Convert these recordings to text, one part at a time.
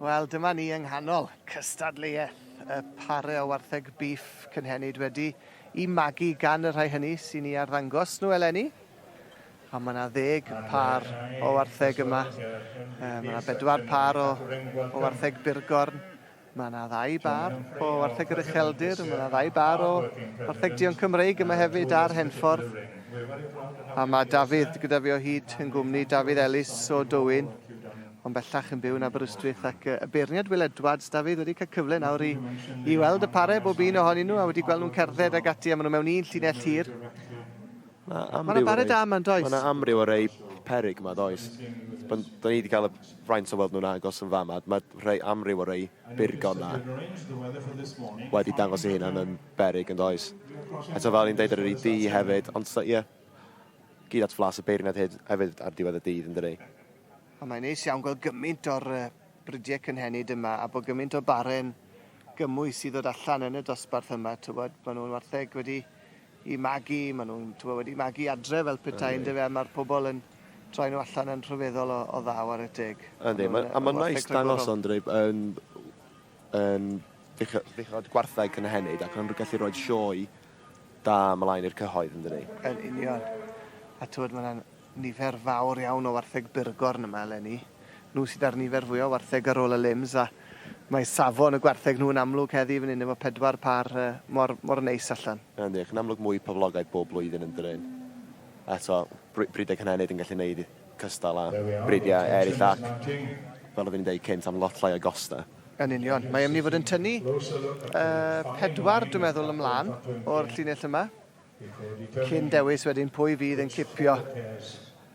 Wel, dyma ni yng nghanol cystadleuaeth y pare o wartheg bîff cynhenid wedi i magu gan y rhai hynny sy'n ei arddangos nhw eleni. A mae yna ddeg pâr o wartheg yma. Mae yna bedwar pâr o, o wartheg burgorn. Mae yna ddau bâr o wartheg yr ucheldir, mae yna ddau bâr o wartheg duon Cymreig yma hefyd ar Henffordd. A mae Dafydd gyda fi o hyd yn gwmni, Dafydd Ellis o Dywyn, ond bellach yn byw yn Aberystwyth ac y beirniad Will Edwards, Dafydd, wedi cael cyfle nawr i, i weld y pare bob un ohonyn nhw a wedi gweld nhw'n cerdded ag ati a maen nhw mewn un llinell hir. Mae yna bare da yma, yn does? Mae yna amryw o rei peryg yma, does? Da ni wedi cael y fraint o weld nhw'n agos yn fama. Mae rhai amryw o rei burgon na wedi dangos eu hunan yn beryg, yn does? Eto fel ni'n deud ar yr ID hefyd, ond ie, yeah, gyd at flas y beirniad hefyd ar diwedd y dydd, yn dydi? Ond mae'n neis iawn gweld gymaint o'r bridiau cynhenid yma a bod gymaint o baren gymwys i ddod allan yn y dosbarth yma, tywod, maen nhw'n wartheg wedi i magu, maen nhw'n tywod, wedi magu adre fel petai, yndyfe, a mae'r pobl yn troi nhw allan yn rhyfeddol o, o dda, ware teg. Yndi, ma, a mae'n neis dangos o'n dweud, yn, yn ddechod gwartheg cynhenid ac yn gallu rhoi sioe da ymlaen i'r cyhoedd, yn dydi? Yn union. A tywod, mae'n nifer fawr iawn o wartheg burgorn yma eleni. Nhw sydd â'r nifer fwya o wartheg ar ôl y limbs a mae safon y gwartheg nhw yn amlwg heddi fan hyn efo pedwar pâr mor mor neis allan. Yndi, ac yn amlwg mwy poblogaidd bob blwyddyn yn dydyn? Eto, bridiau cynhenid yn gallu neud cystal â bridiau eraill ac, fel oeddwn i'n deud cynt, am lot llai o gostau. Yn union. Mae yn mynd i fod yn tynnu pedwar, dwi'n meddwl, ymlaen o'r llinell yma. Cyn dewis wedyn pwy fydd yn cipio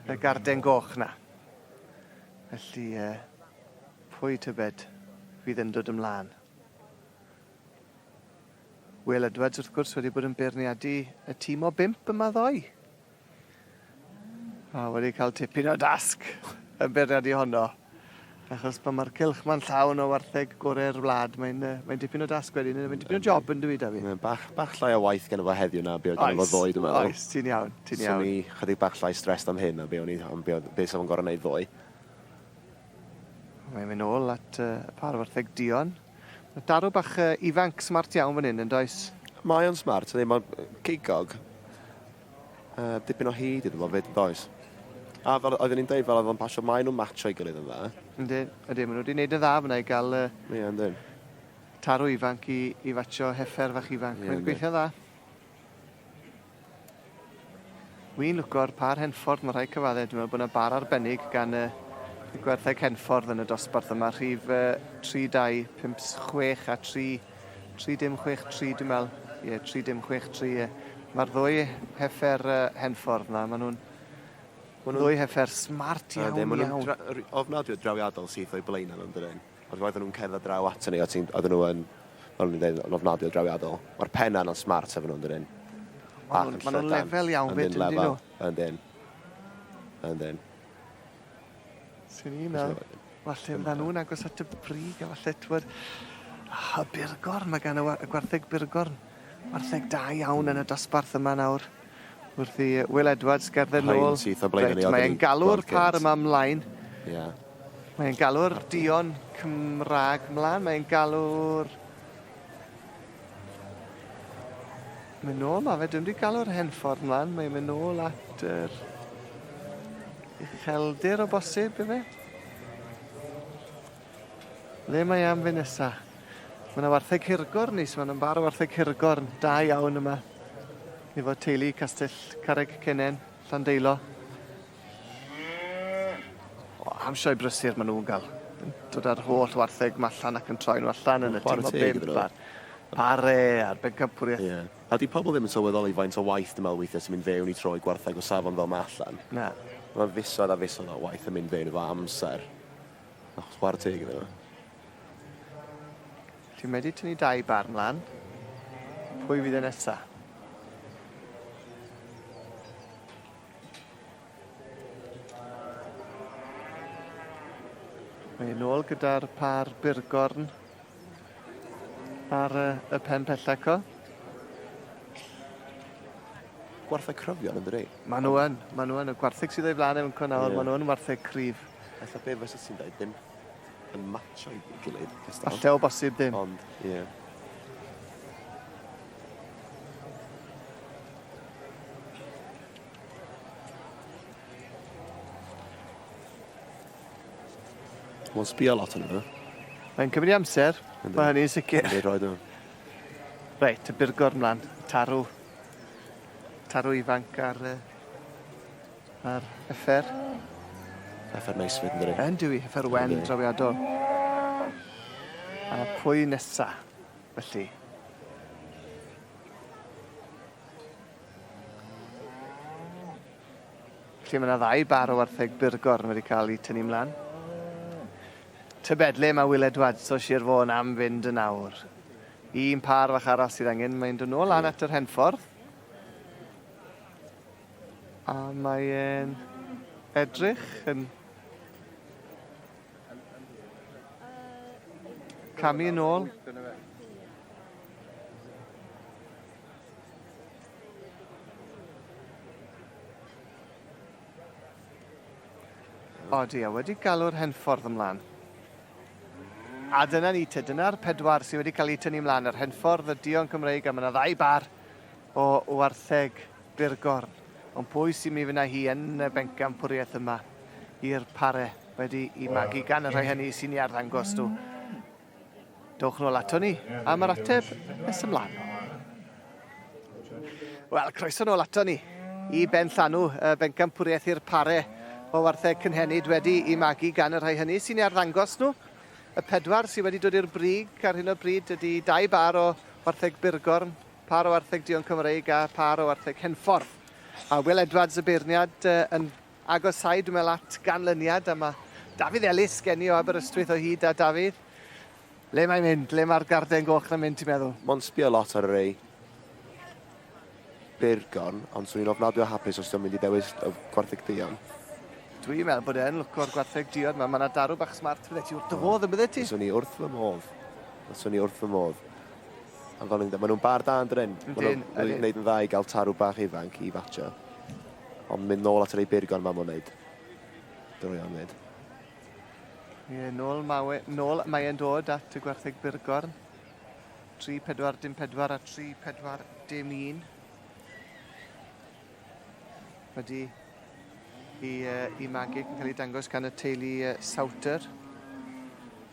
y garden goch na. Felly, uh, pwy tybed fydd yn dod ymlaen? Will Edwards wrth gwrs wedi bod yn beirniadu y tîm o bump yma ddoe. A wedi cael tipyn o dasg yn beirniadu honno. Achos pan mae'r cylch ma'n llawn o wartheg gorau'r wlad, mae'n uh, mae dipyn o dasg wedyn, mae'n dipyn o job yn dwi, Dafi. Mae'n bach, bach llai o waith gen fo heddiw na be oedd gen fo ddoe, dwi'n meddwl. Oes, ti'n iawn, ti'n iawn. Swn i chydig bach llai stressed am hyn na be o'n i, am be, be sef o'n gorau wneud ddoe. Mae'n mynd ôl at uh, y par wartheg duon. Mae darw bach uh, ifanc smart iawn fan hyn, yn does? Mae o'n smart, ydy, mae'n cigog. Uh, dipyn o hyd iddo fo fyd, does? A fel oedden ni'n deud, fel oedd o'n pasio, maen nhw'n matcho i gilydd yn dda. Yndi, yndi, maen nhw wedi gwneud yn dda fyna i gael uh, Ie, yndi. tarw ifanc i, i fatio heffer fach ifanc. Ie, Mae'n gweithio dda. Wi'n lwco'r par Henffordd, mae rhaid cyfadde, dwi'n meddwl bod yna bar arbennig gan y, y gwertheg Henffordd yn y dosbarth yma, rhif uh, 3, 2, 5, 6 a 3, 3 dim 6 3 dwi'n meddwl. Ie, 3 dim 6 3. Ie. Mae'r ddwy heffer uh, Henffordd na, maen nhw'n ma nhw... ddwy heffer smart iawn, iawn. Maen nhw'n ofnadwy o drawiadol syth o'i blaen nhw'n dydyn. Ond oedden nhw'n cerdded draw ato ni, oedden nhw yn, fel o'n i'n dweud, yn ofnadwy o drawiadol. Mae'r penna yna'n smart efo nhw'n dydyn. Maen nhw'n lefel iawn fyd, yndyn nhw? Yndyn. Yndyn. Swn i'n meddwl, falle fydda nhw'n agos at y brig a falle t'wod, ah, y burgorn, mae gan y y gwartheg burgorn, wartheg da iawn yn y dosbarth yma nawr. Wrth i Will Edwards gerdded nôl. Syth o blaen ni. Mae'n galw'r par yma ymlaen. Ie. Mae'n galw'r duon Cymraeg mlaen, mae'n galw'r Mynd nôl ma fe, dwi'm 'di galw'r hen ffordd mlan, mae'n mynd nôl at yr ucheldir o bosib ife? Le mae am fy nesa? Mae yna wartheg hirgorn is, mae yna'n bar o wartheg hirgorn da iawn yma. Efo teulu Castell Carreg Cennen, Llandeilo. O, am sioe brysur maen nhw'n gael. Yn dod â'r holl wartheg 'ma allan ac yn troi nhw allan yn y tîm o bump a'r pare a'r bencampwriaeth. Ie. A 'di pobl ddim yn sylweddoli faint o waith dwi'n meddwl weithiau sy'n mynd fewn i troi gwartheg o safon fel 'ma allan. Na. Mae fisoedd a fisoedd o waith yn mynd fewn efo amser. Achos chwarae teg iddyn nhw. Ti'n medru tynnu dau bar mlan. Pwy fydd e nesa? Mae e'n ôl gyda'r par burgorn ar y, y pen pella co. Gwartheg cryfion yn dydi? Maen nhw yn, maen nhw yn. Y gwartheg sydd o'i flaen e'n co nawr, yeah. maen nhw yn wartheg cryf. Ella be fysa ti'n dweud, ddim yn matcho i gilydd. Cystal. Falle o bosib ddim. Ond, ie. Yeah. Mae'n sbio lot yn yno. Mae'n cymryd amser, mae hynny'n sicr. Yndi, rhoid nhw. Reit, y burgor mlaen, tarw. Tarw ifanc ar, ar effer. Effer neis fyd, ynddi? Yn dywi, effer wen drawiadol. A pwy nesa, felly? Felly mae yna ddau bar o wartheg burgorn wedi cael eu tynnu mlaen. Tybed le mae Will Edwards o Sir Fôn am fynd yn awr? Un par fach arall sydd angen, mae'n dod nôl lan at yr henffordd. A mae e'n edrych yn camu yn ôl. Odi, a wedi galw'r henffordd ymlaen. A dyna ni te, dyna'r pedwar sydd wedi cael eu tynnu ymlaen, yr henffordd, y duon Cymreig, a mae yna ddau bar o wartheg burgorn. Ond pwy sy'n mynd fyna hi yn y bencampwriaeth yma i'r pare wedi i magu gan y rhai hynny sy'n ei arddangos nhw. Dowch nôl ato ni am yr ateb nes ymlaen. Wel, croeso nôl ato ni i Ben Llanw, y bencampwriaeth i'r pare o wartheg cynhenid wedi i magu gan y rhai hynny sy'n ei arddangos nhw. Y pedwar sydd wedi dod i'r brig ar hyn o bryd ydy dau bar o wartheg burgorn, par o wartheg duon Cymreig a par o wartheg Henffordd. A Will Edwards y beirniad yn agosáu, dwi'n meddwl, at ganlyniad, a mae Dafydd Ellis gen i o Aberystwyth o hyd, a Dafydd, le mae'n mynd? Le mae'r garden goch na'n mynd, ti'n meddwl? Mae'n sbio lot ar y rei burgorn, ond swn i'n ofnadwy o hapus os dwi'n mynd i dewis y gwartheg duon. Dwi'n meddwl bod e'n lwco'r gwartheg duon ma. Mae yna darw bach smart fydde ti wrth dy fodd yn bydde ti? Swn i wrth fy modd. Swn i wrth fy modd. A fel o'n i'n maen nhw'n bar da yn dydyn? Yndyn. Maen nhw'n gwneud yn dda i gael tarw bach ifanc i fatio. Ond mynd nôl at yr ei burgorn ma ma'n wneud. Droion fyd. Ie, nôl, mae, nôl mae e'n dod at y gwartheg burgorn. 3, 4, dim 4 a 3, 4, dim 1. Wedi i, i magu yn cael ei dangos gan y teulu Sauter,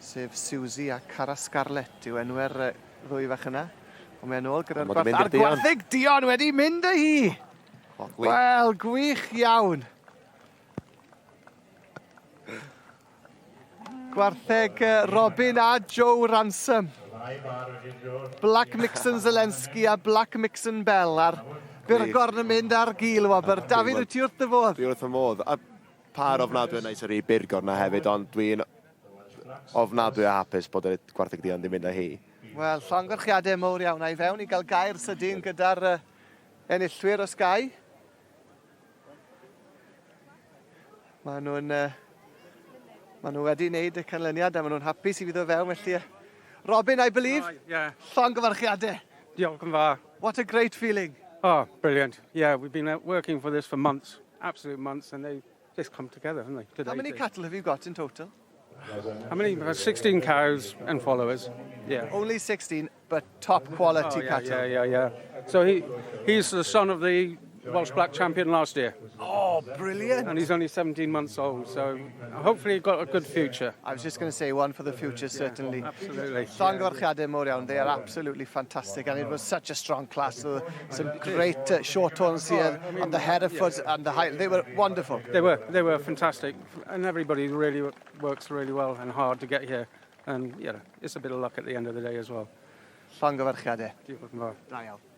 sef Susie a Cara Scarlett yw enwau'r ddwy fach yna. Ond mae'n ôl gyda'r gwartheg. A'r gwartheg duon wedi mynd â hi! Wel, gwych iawn. Gwartheg Robin a Joe Ransom. Black Mixon Zelensky a Black Mixon Bell a'r burgorn yn mynd ar gil wobr. Dafydd, wyt ti wrth dy fodd? Dwi wrth fy modd. A par ofnadwy o neis ar ei burgorn na hefyd, ond dwi'n ofnadwy o hapus bod y gwartheg duon di mynd â hi. Wel, llongyfarchiadau mowr iawn. A i fewn i gael gair sydyn gyda'r enillwyr os gai. Maen nhw'n uh, maen nhw wedi wneud y canlyniad a maen nhw'n hapus i fydd o fewn, felly... Robin, I believe? Oh, yeah. Llongyfarchiadau. Diolch yn fawr. What a great feeling. Oh, brilliant. Yeah, we've been working for this for months, absolute months, and they just come together, haven't they? Today, How many cattle have you got in total? How many? About 16 cows and followers. Yeah. Only 16, but top quality oh, yeah, cattle. Yeah. So he's the son of the Welsh Black champion last year. Oh, brilliant. And he's only 17 months old, so hopefully he's got a good future. I was just going to say one for the future, certainly. Yeah, absolutely. Llongyfarchiadau mowr iawn. They are absolutely fantastic, and it was such a strong class. So some great short horns here, I mean, and the Herefords, and the High. They were wonderful. They were fantastic, and everybody really works really well and hard to get here. And, you know, it's a bit of luck at the end of the day as well. Llongyfarchiadau. Diolch yn fawr. Da iawn.